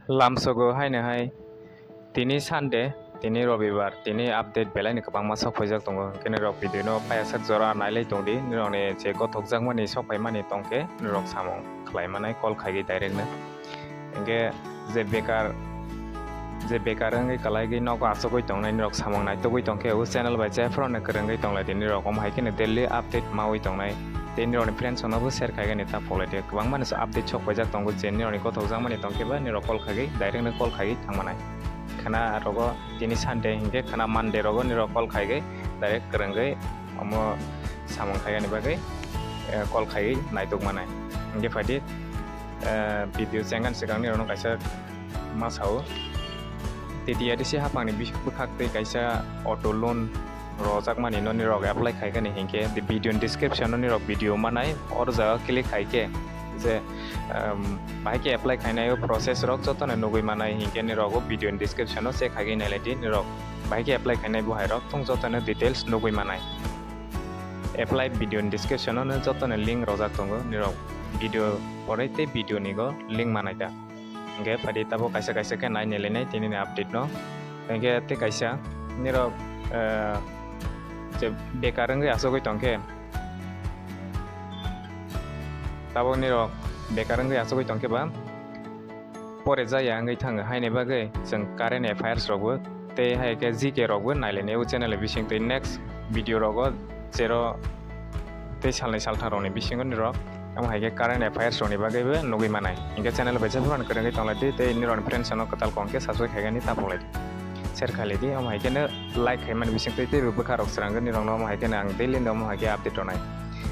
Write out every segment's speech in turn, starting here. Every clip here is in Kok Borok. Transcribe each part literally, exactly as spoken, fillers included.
Lamsogo haino hai tini Sunday, tini Robibar, tini update belai ni kwbangma sok phaijak tongo. Hwnkhe nirok video no payasak jora nailai tongdi, nirokni je gothokjakmani sok phaimani tongkhe nirok samung khlaimanai call khaigwi direct no. Hwnkhe je bekar, je bekar wngwi kwlaigwi nogo achugwi tongnai nirok samung naitugwi tongkhe o channel bai jephru no kwrwngwi tonglaidi nirok, omo hai kheno daily update maui tongnai. Tei nirokni friends rokno bo share khaigani ta phoklaidi. Kwbangma ni update sok paijak tongo je nirokni gothokjakmani tongkhe ba nirok call khaigwi direct no call khaigwi thangmanai. Khwna rogo tini Sunday hinkhe khwna Monday rogo nirok call khaigwi direct kwrwngwi omo samung khaigani bagwi, eh, call khaigwi naituk manai. Hinkhe phaidi, eh, video chengani swkang nirokno kaisa ma sao. T T A D C haphangni bis-, bwkhak tei kaisa auto loan rojakmani no nirok apply khaikani hinkhe the video ni description o nirok video manai, oro jaga click khaikhe je, um, bahai khe apply khainai o process rok jotono nugui manai hinkhe nirok o video ni description o check khaigwi nailaidi nirok bahai khe apply khainai bo hai rok thung jotono details nugui manai. Apply video ni description o no jotono link rojak tongo, nirok video porai tei video ni go link manai ta. Hingke phaidi tabuk kaisa kaisa khe nai nailainai tini ni update no. Hingke tei kaisa nirok, eh, je bekar wngwi achugwi tongkhe, tabuk nirok bekar wngwi achugwi tongkhe ba pore jaya wngwi thango, haini bagwi chwng current affairs rokbo tei hai khe G K rokbo nailainai o channel ni bising tei next video rogo jero tei salnwi saltham rokni bisingo nirok omo hai khe current affairs rokni bagwibo nugwi manai. Hinkhe channel bai jephru kwrwngwi tonglaidi tei nirokni friends rokno kwtal kong khe subscribe khaigani ta phoklaidi, share khailidi, omo hai kheno like khaimani bising tei teibo bwkha rok srangwi nirokno omo hai kheno ang daily no omo hai khe update rwnai.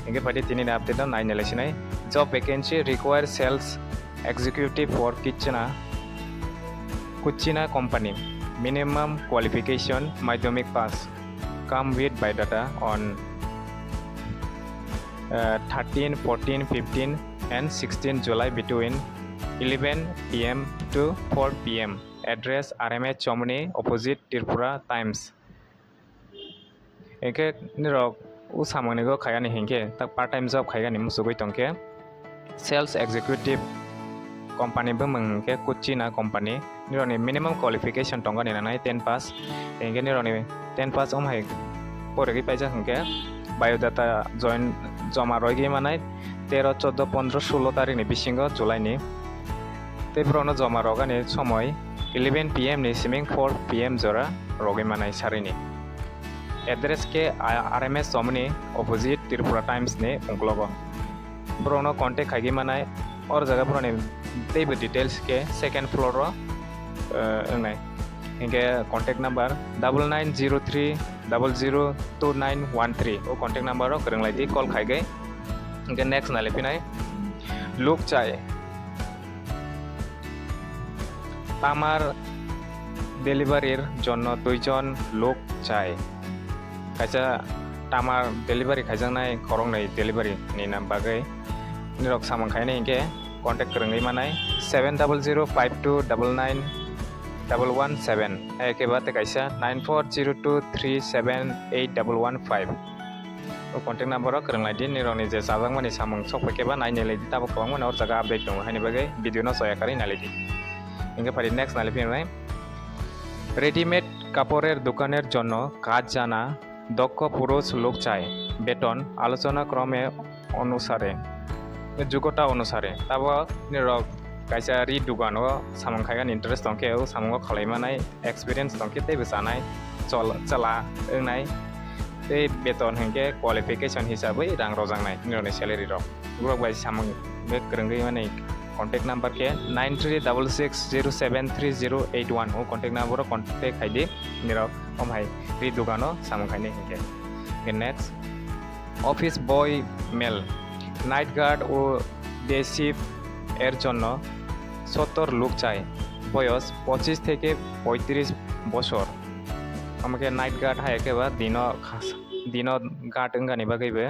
Hinkhe phaidi tini ni update no nai nailasinai. Job vacancy require sales executive for Kuchina, Kuchina company. Minimum qualification madhyamik pass. Come with biodata on, uh, thirteen, fourteen, fifteen and sixteen July between eleven P M to four P M. Address R M S Chomni, opposite Tripura Times. Hinkhe nirok o samungni go khaiyani hinkhe tak part time job khaiyani muchugwi tongkhe sales executive company bumung hinkhe Kuchina company. Nirokni minimum qualification tongani nanai ten pass, hinkhe nirokni ten pass omo hai porigwi paijak hinkhe biodata join joma roigwi manai tero, choddo, pondro, sulo tarikni bisingo July ni. Tei borokno joma rogani somoi eleven P M ni siming four P M jora rogwi manai sarini. Address khe R M S Chomni, opposite Tripura Times ni ungklogo. Borokno contact khaigwi manai, or jaga borokni teibo details khe second floor o, eh, wngnai. Hinkhe contact number double nine zero three double zero two nine one three, o contact number o kwrwng lai di call khaigwi. Hinkhe next nai lai phinai Luk Chai. Tamar delivery-r jonno duijon lok chai. Kaisa tamar delivery khaijaknai khoroknwi delivery ni nam bagwi nirok samung khainai hinkhe contact kwrwngwi manai seven double zero five two double nine double one seven, hai khe ba tei kaisa nine four zero two three seven eight double one five. O contact number o kwrwng lai di, nirokni je chajakmani samung sok pai khe ba nai nai lai di, tabuk kwbangma ni or jaga update tongo, haini bagwi video no soya karwi nai lai di. Hinkhe phaidi next nai lai phinai, readymade kaporer dokaner jonno kaj jana dokho purush lok chai, beton alochona krome onusare, jogota onusare. Tabuk nirok kaisa ri dogan o samung khaigani interest tongkhe, o samung o khalai manai experience tongkhe teibo chanai, chol-, chala wngnai, tei beton hinkhe qualification hisabwi rang rojaknai nirokni salary rok. Borok bai samung bai kwrwngwi mani contact number khe nine three double six zero seven three zero eight one, o contact number o contact khai di, nirok omo hai ri dogan o samung khainai hinkhe. Hinkhe next, office boy male, night guard o day shift er jonno sottor lok chai, boyos pochis theke poitris bosor. Omo khe night guard hai khe ba dino khas-, dino guard wngani bagwi bo.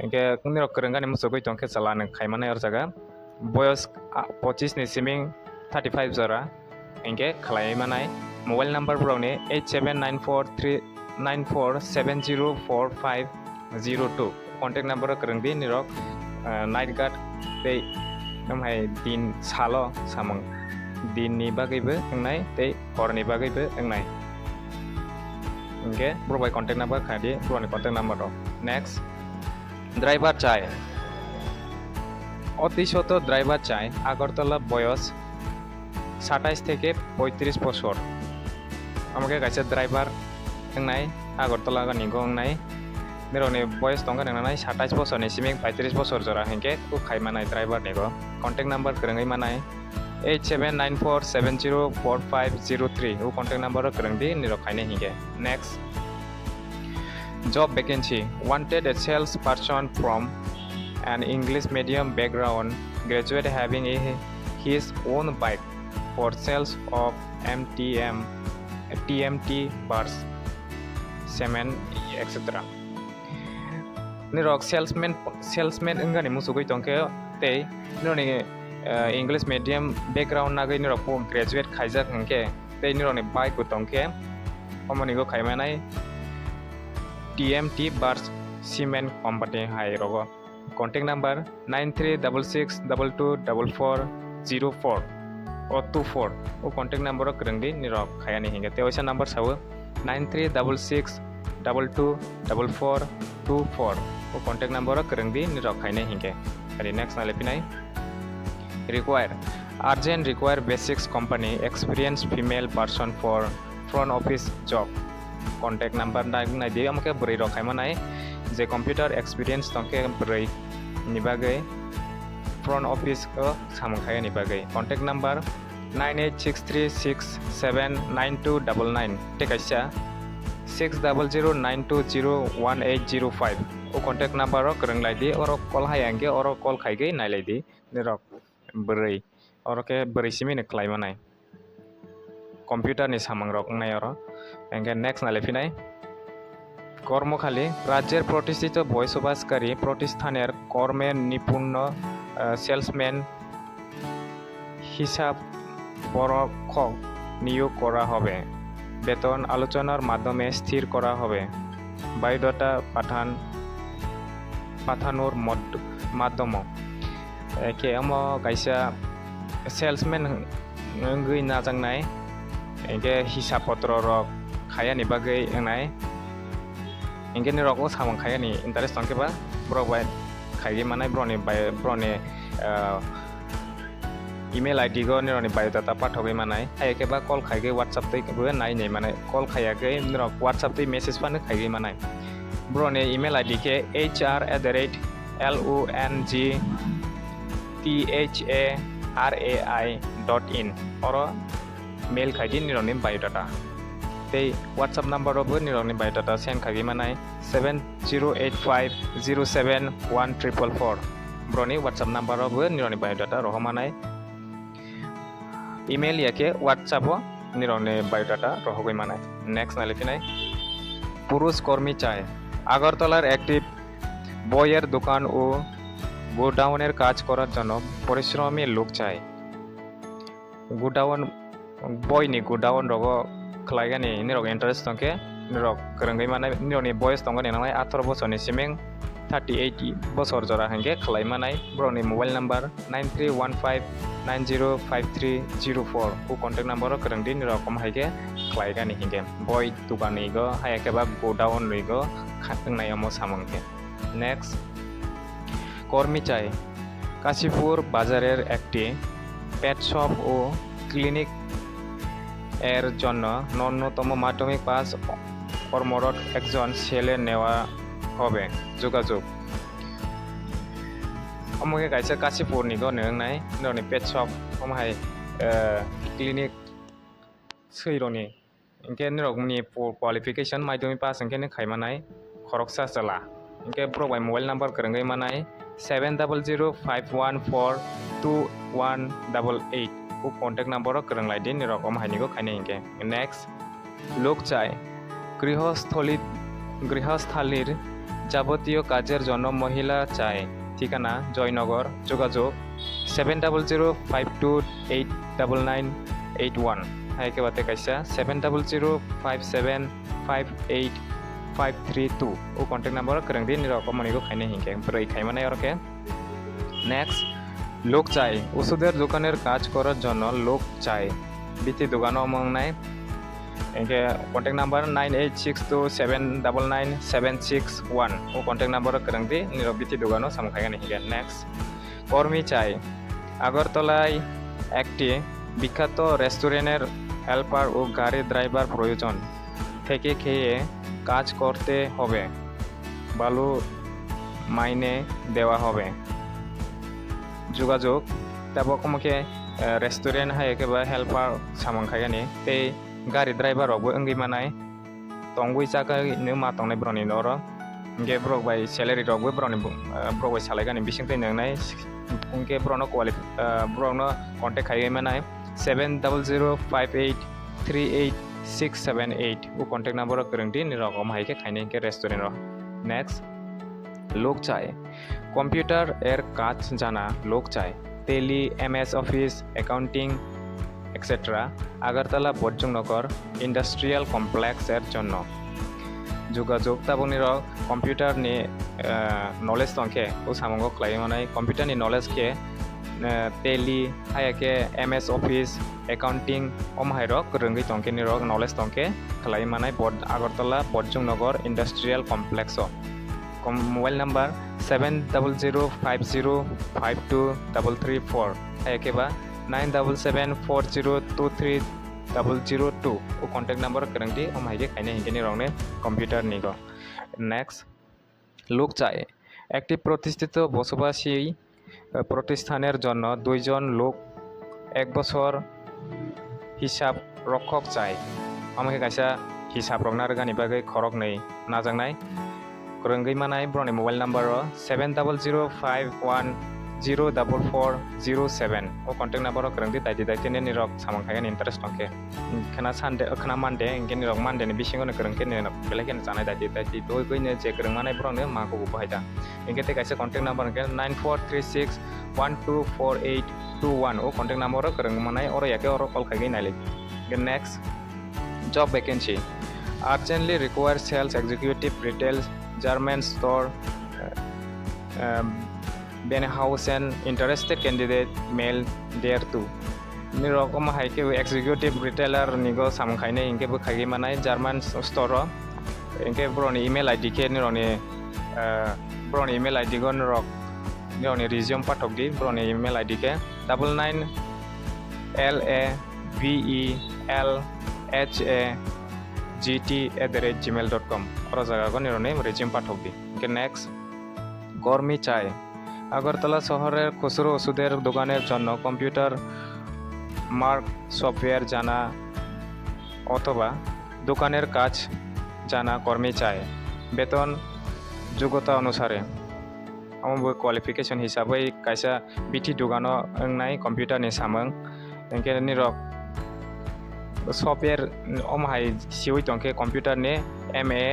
Hinkhe nirok kwrwngani muchugwi tongkhe chala nwng khaimanai or jaga. Boyos, ah, pochis ni siming thirty five jora. Hinkhe khlaiwi manai. Mobile number borokni eight seven nine four three nine four seven zero four five zero two. Contact number o kwrwng di nirok, ah, night guard tei Omo hai din salo samung, din ni bagwi bo wngnai tei hor ni bagwi bo wngnai. Hinkhe borok bai contact number kha di, borok ni contact number rok. Next, driver chai. Oti soto driver chai, Agartala, boyos satais theke poitris bosor. Omo khe kaisa driver wngnai, Agartala ni go wngnai. Nirok ni boyos tongkha nang nai satais bosor ni simi paitris bosor jora hinkhe kuk khai manai driver ni go. Contact number kwrwngwi manai eight seven nine four seven zero four five zero three. O contact number o kwrwng di nirok khainai hinkhe. Next, job vacancy. Wanted a sales person from an English medium background, graduate having a, his own bike for sales of M T M, T M T bars, cement, et cetera. Nirok salesman, salesman wngani muchugwi tongkhe tei nirokni, eh, English medium background nagwi nirok bo graduate khaijak hinkhe tei nirokni bike bo tongkhe, omoni go khaimanai T M T Bars Cement Company hai rogo. Contact number nine three double six double two double four zero four o two four. O contact number o kwrwng di nirok khayani hinkhe. Tei waisa number sawo nine three double six double two double four two four. O contact number o kwrwng di nirok khainai hinkhe. Ari next nale pinai. Require, urgent require basics company experience female person for front office job. Contact number nai, nai di, omo khe bwrwi rok khai manai je computer experience tongkhe bwrwi ni bagwi front office o samung khai ni bagwi. Contact number nine eight six three six seven nine two double nine tei kaisa six double zero nine two zero one eight zero five. O contact number o kwrwng lai di, oro call hai ang khe oro call khai gwi nai lai di. Nirok bwrwi, oro khe bwrwi simi ni khlai manai. Computer ni samung rok wngnai oro. Hinkhe next nale phinai. কর্মখালী, রাজ্যের প্রতিষ্ঠিত বসবাসকারী প্রতিষ্ঠানের কর্মে নিপুণ, আহ, সেলসম্যান হিসাব পরীক্ষক নিয়োগ করা হবে। বেতন আলোচনার মাধ্যমে স্থির করা হবে। বায়োডাটা পাঠান, পাঠানোর মধ্য-, মাধ্যমে। Hinkhe omo kaisa salesman wngwi najaknai, hinkhe hisab potro rok khayani bagwi wngnai, hinkhe nirok o samung khayani interest tongkhe ba borok bai khaigwi manai, borokni bai, borokni, ah, email I D go nirokni biodata pathogwi manai, hai khe ba call khaigwi WhatsApp twi bo nai nai manai, call khaiyagwi nirok WhatsApp twi message phano khaigwi manai. Borokni email I D khe H R at the rate L O N G T H A R A I dot in. Oro mail khai di nirokni biodata. Tei WhatsApp number o bo nirokni biodata send khai manai seven zero eight five zero seven one triple four. Borokni WhatsApp number o bo nirokni biodata rohor manai. Email ya khe WhatsApp o nirokni biodata rohogwi manai. Next nai phinai. পুরুষ কর্মী চাই। আগরতলার একটি বইয়ের দোকান ও গোডাউনের কাজ করার জন্য পরিশ্রমী লোক চাই। Godown, boi ni godown rogo khlaigani nirok interest tongkhe nirok kwrwngwi manai, nirokni boyos tongkhe nang nai atharo bosorni siming thirty eight bosor jora hinkhe khlai manai. Borokni mobile number nine three one five nine zero five three zero four. O contact number o kwrwng di, nirok omo hai khe khlai gani hinkhe. Boi dukan ni go, hai khe ba godown ni go kha-, wngnai omo samung khe. Next, কর্মী চাই। কাশীপুর বাজারের একটি পেট শপ ও ক্লিনিক এর জন্য ন্যূনতম মাধ্যমিক পাস কর্মরত একজন ছেলে নেওয়া হবে। যোগাযোগ। Omo khe kaisa Kashipur ni go nwngnai, nirokni pet shop, omo hai, eh, clinic swi rokni. Hinkhe nirokni po-, qualification madhyamik pass hinkhe nw khai manai khoroksa chwla. Hinkhe borok bai mobile number kwrwngwi manai seven double zero five one four two one double eight. O contact number o kwrwng lai di, nirok omo hai ni go khainai hinkhe. Next, লোক চাই। গৃহস্থলী, গৃহস্থালির যাবতীয় কাজের জন্য মহিলা চাই। ঠিকানা, জয়নগর। যোগাযোগ, seven double zero five two eight double nine eight one. Hai khe ba tei kaisa, seven double zero five seven five eight five three two. O contact number o kwrwng di, nirok omo ni go khainai hinkhe. Bwrwi khai manai oro khe. Next, লোক চাই, ওষুধের দোকানের কাজ করার জন্য লোক চাই। Bithi dogano omo wngnai. Hinkhe contact number nine eight six two seven double nine seven six one. O contact number o kwrwng di, nirok bithi dogano samung khaigani hinkhe. Next, কর্মী চাই। আগরতলায় একটি বিখ্যাত রেস্টুরেন্টের হেল্পার ও গাড়ি ড্রাইভার প্রয়োজন। থেকে খেয়ে কাজ করতে হবে। ভালো মাইনে দেওয়া হবে। যোগাযোগ, tabok omo khe, eh, restaurant hai khe ba helper samung khaigani tei gari driver rokbo wngwi manai, tongwi chagwi no ma tongnai borokni oro. Hinkhe borok bai salary rokbo borokni, eh, borok bai salaigani bisingtwi nwngnai. Hinkhe borokno quali-, eh, borokno contact khaiwi manai seven double zero five eight three eight six seven eight. O contact number o kwrwng di, nirok omo hai khe khainai hinkhe restaurant o. Next, লোক চাই। কম্পিউটার এর কাজ জানা লোক চাই। Tally, M S Office, accounting, et cetera. Agartala বজরংনগর industrial complex এর জন্য যোগাযোগ। Tabokni rok computer ni, eh, knowledge tongkhe o samungo khlaiwi manai. Computer ni knowledge khe, eh, Tally, haya khe M S Office, accounting, omo hai rok kwrwngwi tongkhe nirok knowledge tongkhe khlaiwi manai Boj-, Agartala Bojrong Nagar Industrial Complex o. Com-, mobile number seven double zero five zero five two double three four, hai khe ba nine double seven four zero two three double zero two. O contact number kwrwng di, omo hai khe khaina hinkhe nirokni computer ni go. Next, লোক চাই। একটি প্রতিষ্ঠিত বসবাসী, আহ, প্রতিষ্ঠানের জন্য দুইজন লোক এক বছর হিসাব রক্ষক চাই। Omo khe kaisa hisab rokna rwgani bagwi khoroknwi najaknai. Kwrwngwi manai borokni mobile number o seven double zero five one zero double four zero seven. O contact number o kwrwng di, daiti daiti nini rok samung khaigani interest tongkhe. Khna Sunday, khna Monday, hinkhe nirok Monday ni bisingo no kwrwng khe nirok belai kheno chanai daiti daiti. Twi gwi no je kwrwng manai borok no ma kubu bo hai da. Hinkhe tei kaisa contact number hinkhe nine four three six one two four eight two one. O contact number o kwrwng manai, oro ya khe oro call khaigwi nailai. Hinkhe next, job vacancy. Urgently require sales executive, retail, German store, uh, um, Benhausen, interested candidate, mail there to. Nirok omo hai khe executive retailer ni go samung khainai hinkhe bo khaigwi manai German store o. Hinkhe borokni email I D khe nirokni, ah, borokni email I D go nirok, nirokni resume pathok di, borokni email I D khe double nine L A V E L H A G T at the rate gmail dot com. Oro jaga go nirokni resume pathok di. Hinkhe next, কর্মী চাই। আগরতলা শহরের খুচরো ওষুধের দোকানের জন্য computer mark software জানা অথবা দোকানের কাজ জানা কর্মী চাই। বেতন যোগ্যতা অনুসারে। Omo bo qualification hisabwi kaisa bithi dogano wngnai computer ni samung. Hinkhe nirok software omo hai siwi tongkhe computer ni M A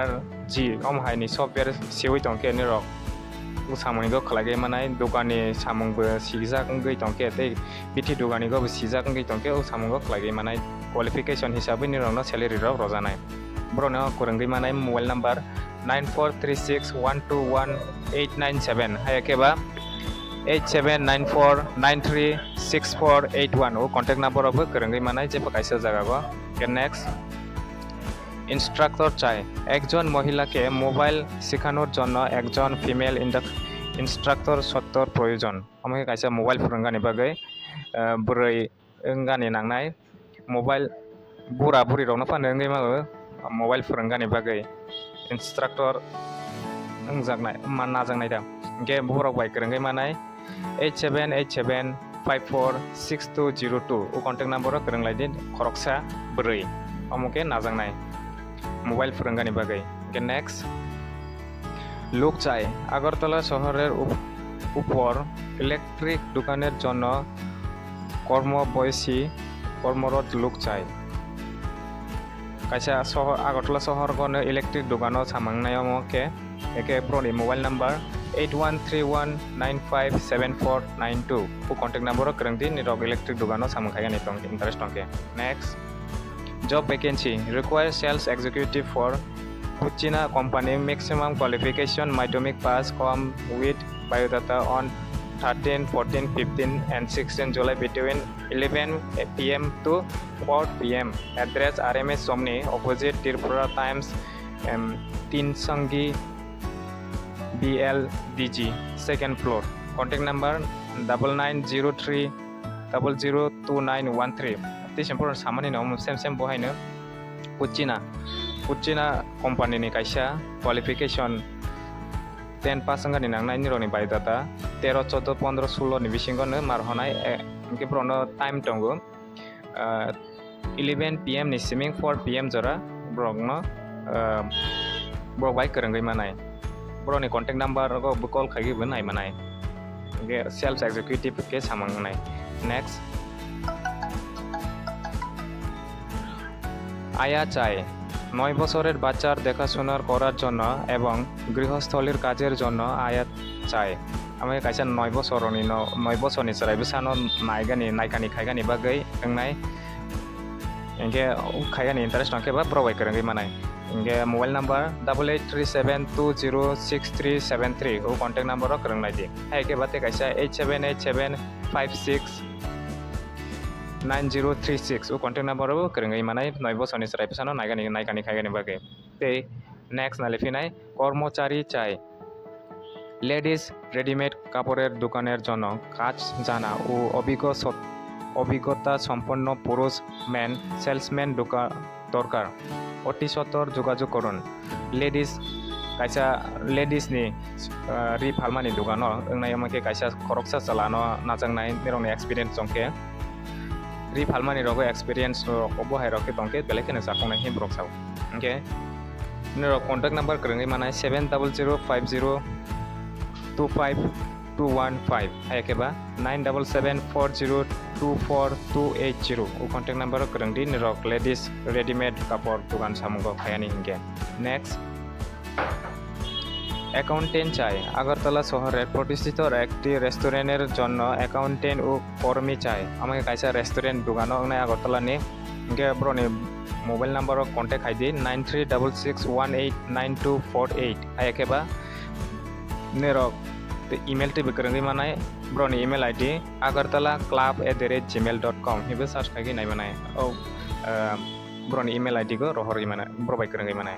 R G omo hai ni software siwi tongkhe nirok samung ni go khlaigwi manai, dogan ni samung bo sijak wngwi tongkhe tei bithi dogan ni go bo sijak wngwi tongkhe o samung go khlaigwi manai. Qualification hisabwi nirok no salary rok rwjaknai. Borok no kwrwngwi manai mobile number nine four three six one two one eight nine seven, hai khe ba eight seven nine four nine three six four eight one. O contact number rok bo kwrwngwi manai jebo kaisa jaga go. Ke next, instructor chai. একজন মহিলাকে মোবাইল শেখানোর জন্য একজন ফিমেল ইন্ডাক-, ইনস্ট্রাক্টর সত্তর প্রয়োজন. Omo khe kaisa mobile phwrwngani bagwi, ah, bwrwi wngani nangnai. Mobile bura buri rokno phano wngwi mano mobile phwrwngani bagwi instructor wngjaknai, ma-, najaknai da. Hinkhe borok bai kwrwngwi manai eight seven eight seven five four six two zero two. O contact number o kwrwng lai di, khoroksa bwrwi. Omo khe najaknai mobile phwrwngani bagwi. Hinkhe next, লোক চাই। আগরতলা শহরের উপ-, উপর ইলেকট্রিক দোকানের জন্য কর্মবয়সী কর্মরত লোক চাই। Kaisa sohor, Agartala sohor gono electric dogano samung nai omo khe, eke borokni mobile number eight one three one nine five seven four nine two. O contact number o kwrwng di, nirok electric dogano samung khaigani tong, interest tongkhe. Next, job vacancy, require sales executive for Kuchina company, maximum qualification madhyamik pass, come with biodata on thirteen, fourteen, fifteen and sixteen July between eleven P M to four P M. Address: R M S Somni, opposite Tripura Times, um, Tinsangi B L D G, second floor. Contact number double nine zero three double zero two nine one three. Tei semporo samani no sem sem bo haino Kuchina, Kuchina company ni kaisa qualification ten pass wngani nangnai nirokni biodata tero, chordo, pondro, sullo ni bisingo no mar honai, eh, hwnkhe borokno time tongo, ah, eleven P M ni siming four P M jora borokno, ah, borok bai kwrwngwi manai. Borokni contact number rogo bo call khaigwi bo nai manai. Hwnkhe sales executive khe samung wngnai. Next. আয়া চাই। নয় বছরের বাচ্চার দেখাশোনার করার জন্য এবং গৃহস্থলীর কাজের জন্য আয়া চাই। আমি কাইসা নয় বছরনি ন-, নয় বছরনি chwrai bwsano naigani, naikani khaigani bagwi wngnai. Hwnkhe khaigani interest tongkhe ba borok bai kwrwngwi manai. Hwnkhe mobile number double eight three seven two zero six three seven three o contact number o kwrwng nai di. Hai khe ba tei kaisa eight seven eight seven five six nine zero three six o contact number o kwrwngwi manai, নয় বছরনি chwrai bwsano naigani, naikani khaigani bagwi. Tei next nai le phinai kormochari chai. Ladies readymade কাপড়ের দোকানের জন্য কাজ জানা ও অভিজ্ঞ সত-, অভিজ্ঞতা সম্পন্ন পুরুষ ম্যান সেলসম্যান দোকা-, দরকার। অতি সত্বর যোগাযোগ করুন। Ladies, kaisa ladies ni, ah, ri phalmani dogano wngnai, omo khe kaisa khoroksa chwlano najaknai, nirokni experience tongkhe. Ri phalmani rogo experience rok bo hai rok khe tongkhe, belai kheno chakoknai hwnwi borok sao. Hwnkhe nirok contact number kwrwngwi manai seven double zero five zero two five two one five, hai khe ba nine double seven four zero two four two eight zero o contact number o kwrwng di nirok ladies readymade kapor dogan samungo phayani hinkhe. Next, accountant চাই। আগরতলা শহরের প্রতিষ্ঠিত একটি রেস্টুরেন্টের জন্য অ্যাকাউন্টেন্ট ও কর্মী চাই। আমাকে কাইসা রেস্টুরেন্ট দোকানো wngnai Agartala ni. Hwnkhe borokni mobile number o contact khai di nine three double six one eight nine two four eight. Hai khe ba nirok email twi bo kwrwngwi manai. Borokni email I D agartala club at the rate gmail dot com hibo search khaigwi nai manai. O, ah, borokni email I D go rohorwi manai, borok bai kwrwngwi manai.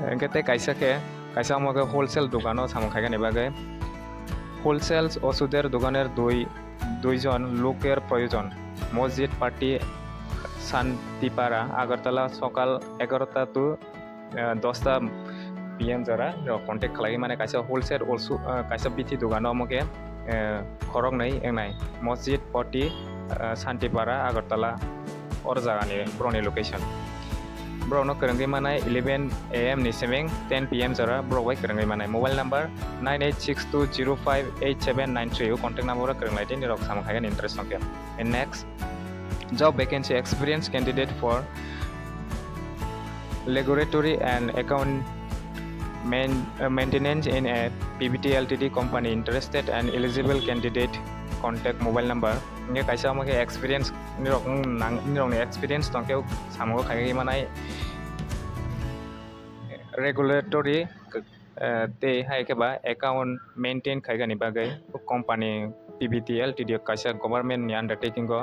Hwnkhe tei kaisa khe, kaisa omo khe wholesale dogano samung khaigani bagwi. Wholesale ওষুধের দোকানের দুই, দুইজন লোকের প্রয়োজন। মসজিদ পার্টি শান্তিপাড়া, আগরতলা, সকাল এগারোটা to, ah, দশটা P M jora rok contact khlaiwi mane kaisa wholesale also, ah, kaisa bithi dogano omo khe, ah, khoroknwi wngnai. Mosjid Poti, ah, Santipara, Agartala, oro jagani borokni location. Borokno kwrwngwi manai eleven A M ni siming ten P M jora borok bai kwrwngwi manai. Mobile number nine eight six two zero five eight seven nine three o contact number o kwrwng lai di, nirok samung khaigani interest tongkhe. And next, job vacancy, experienced candidate for laboratory and account main-, uh, maintenance in a P V T L T D company. Interested and eligible candidate contact mobile number. Hwnkhe kaisa omo khe experience nirok wng nang, nirokni experience tongkhe samungo khaigwi manai regulatory, eh, tei hai khe ba account maintain khaigani bagwi company P V T L T D kaisa government ni undertaking o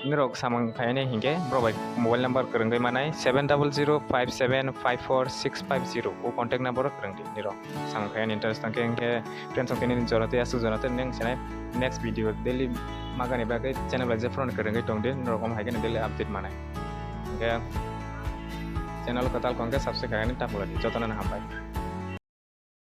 nirok samung khainai hinkhe borok bai mobile number kwrwngwi manai seven double zero five seven five four six five zero o contact number o kwrwng di nirok samung khainai interest tongkhe. Hinkhe friends, tongkhe nini jora tei aswk jora tei nini sinai next video daily magani bagwi channel bai jephru kwrwngwi tong di, norok omo hai kheno daily update manai. Hinkhe channel kwtal kongkhe subscribe khainai ta puladi, jotono hambai.